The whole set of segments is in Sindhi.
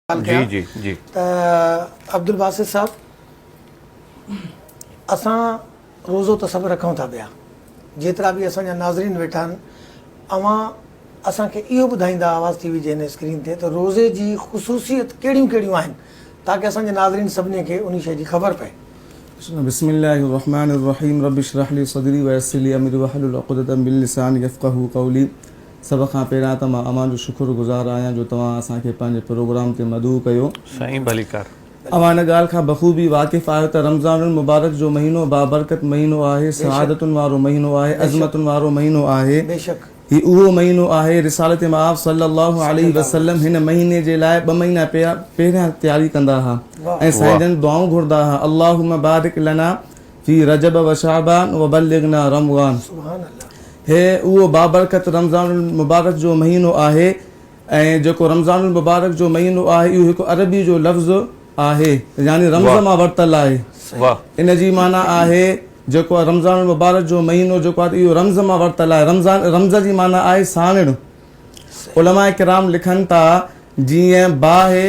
ڳالهه ڪيان جي جي ته عبدالباسط صاحب اسان روزو ته سڀ رکون ٿا پيا جيترا به اسان جا ناظرين ويٺا آهن اوهان اسان کي اهو ٻڌائيندا آواز ٽي وي جي هن اسڪرين تي ته روزي جي خصوصيت ڪهڙيون ڪهڙيون آهن تاڪه اسان جي ناظرين سڀني کي انهي شيء جي خبر پئي. بسم الله الرحمن الرحيم رب اشرح لي صدري ويسر لي امري واحلل عقدة من لساني يفقهوا قولي سڀ کان پهريان ته مان اوهان جو شڪر گذار آهيان جو توهان اسان کي پنهنجي پروگرام تي مدعو ڪيو. سائين ڀليڪار. اوهان ان ڳالهه کان بخوبي واقف آهيو ته رمضان المبارڪ جو مهينو بابرڪت مهينو آهي، سعادتن وارو مهينو آهي، عظمتن وارو مهينو آهي. هي اهو مهينو آهي رسالت مآب صلي الله عليه وسلم هن مهيني جي لاء ٻه مهينا پهريان تياري ڪندا ها ۽ سائين جن دعائون گهرندا ها اللهم بارڪ لنا في رجب و شعبان و بلغنا رمضان هي اهو بابرڪت رمضان المبارڪ جو مهينو آهي ۽ جيڪو رمضان المبارڪ جو مهينو آهي اهو هڪ عربي جو لفظ آهي يعني رمز مان ورتل آهي ان جي معنيٰ آهي جيڪو رمضان المبارڪ جو مهينو جيڪو آهي اهو رمز مان ورتل آهي رمضان رمز جي معنيٰ آهي ساڻڻ علماء ڪرام لکن ٿا جيئن باهه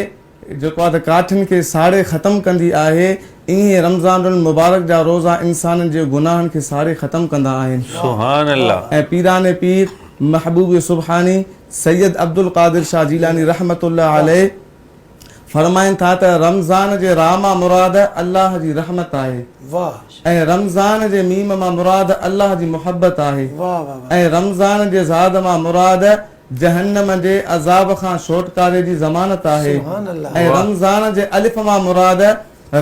جيڪو آهي ته ڪاٺين کي ساڙي ختم ڪندي آهي، ائين رمضان المبارڪ جا روزا انسانن جي گناهن کي ساڙي ختم ڪندا آهن. سبحان الله. ۽ پيران پير محبوب سبحاني سيد عبدالقادر شاهه جيلاني رحمة الله عليه فرمائن ٿا ته رمضان جي را مان مراد الله جي رحمت آهي ۽ رمضان جي ميم مان مراد الله جي محبت آهي ۽ رمضان جي ضاد مان مراد جهنم جي عذاب کان ڇوٽڪاري جي ضمانت آهي ۽ رمضان جي الف مان مراد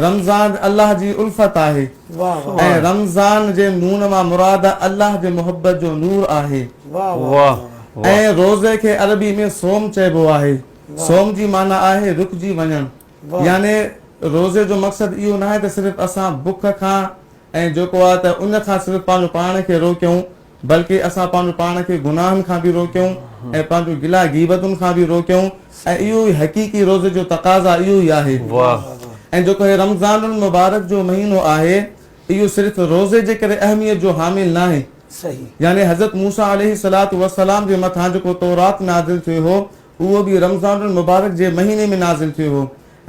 رمضان الله جي الفت آهي ۽ رمضان جي نون مان مراد الله جي محبت جو نور آهي ۽ روزي کي عربي ۾ صوم چئبو آهي صوم جي معنيٰ آهي رڪجي وڃڻ يعني روزي جو مقصد اهو ناهي ته صرف اسان بک کان ۽ جيڪو آهي ته ان کان صرف پنهنجو پاڻ کي روڪيون بلڪه اسان پنهنجو پاڻ کي گناهن کان به روڪيون ۽ پنهنجو گلا غيبتن کان به روڪيون ۽ اهو ئي حقيقي روزي جو تقاضا اهو ئي آهي ۽ جيڪو هي رمضان المبارڪ جو مهينو آهي اهو صرف روزي جي ڪري اهميت جو حامل ناهي يعني حضرت موسيٰ عليه الصلوة والسلام جي مٿان جيڪو تورات نازل ٿيو هو اهو به رمضان المبارڪ جي مهيني ۾ نازل ٿيو هو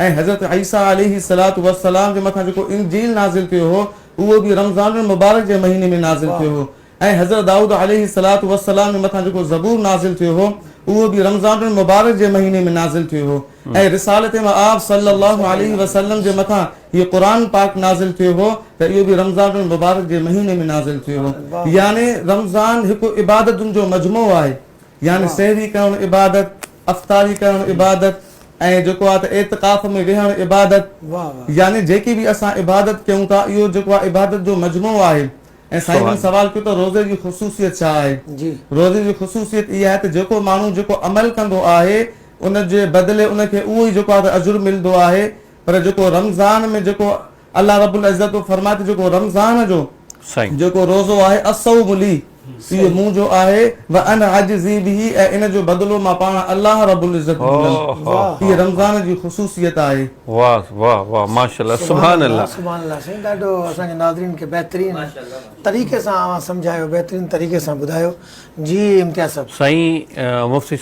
۽ حضرت عيسيٰ عليه الصلوة والسلام جي مٿان جيڪو انجيل نازل ٿيو هو اهو به رمضان المبارڪ جي مهيني ۾ نازل ٿيو هو ۽ حضرت دائود عليه الصلوة والسلام جي مٿان جيڪو زبور نازل ٿيو هو اهو به رمضان المبارڪ جي مهيني ۾ نازل ٿيو هو ۽ رسالت مآب صلي الله عليه وسلم جي مٿان هي قرآن پاڪ نازل ٿيو هو ته اهو به رمضان المبارڪ جي مهيني ۾ نازل ٿيو هو يعني رمضان هڪ عبادتن جو مجموعو آهي يعني سحري ڪرڻ عبادت، افطاري ڪرڻ عبادت ۽ جيڪو آهي ته اعتڪاف ۾ ويهڻ عبادت يعني جيڪي به اسان عبادت ڪيون ٿا اهو جيڪو آهي عبادت جو مجموعو آهي ۽ سائين جن سوال ڪيو ته روزي جي خصوصيت ڇا آهي؟ روزي جي خصوصيت اها آهي ته جيڪو ماڻهو جيڪو عمل ڪندو آهي ان جي بدلي ان کي اهو ئي جيڪو آهي ته اجر ملندو آهي پر جيڪو رمضان ۾ جيڪو الله رب العزت ٿو فرمائي ته جيڪو رمضان جو جيڪو روزو آهي الصوم لي اهو منهنجو آهي وانا اجزي به ۽ ان جو بدلو مان پاڻ الله رب العزت ڏيندم هي رمضان جي خصوصيت آهي. واه واه واه ماشاءالله سبحان الله. سبحان الله سائين ڏاڍو اسان جي ناظرين کي بهترين طريقي سان اوهان سمجهايو بهترين طريقي سان ٻڌايو جي امتياز صاحب. سائين مفتي.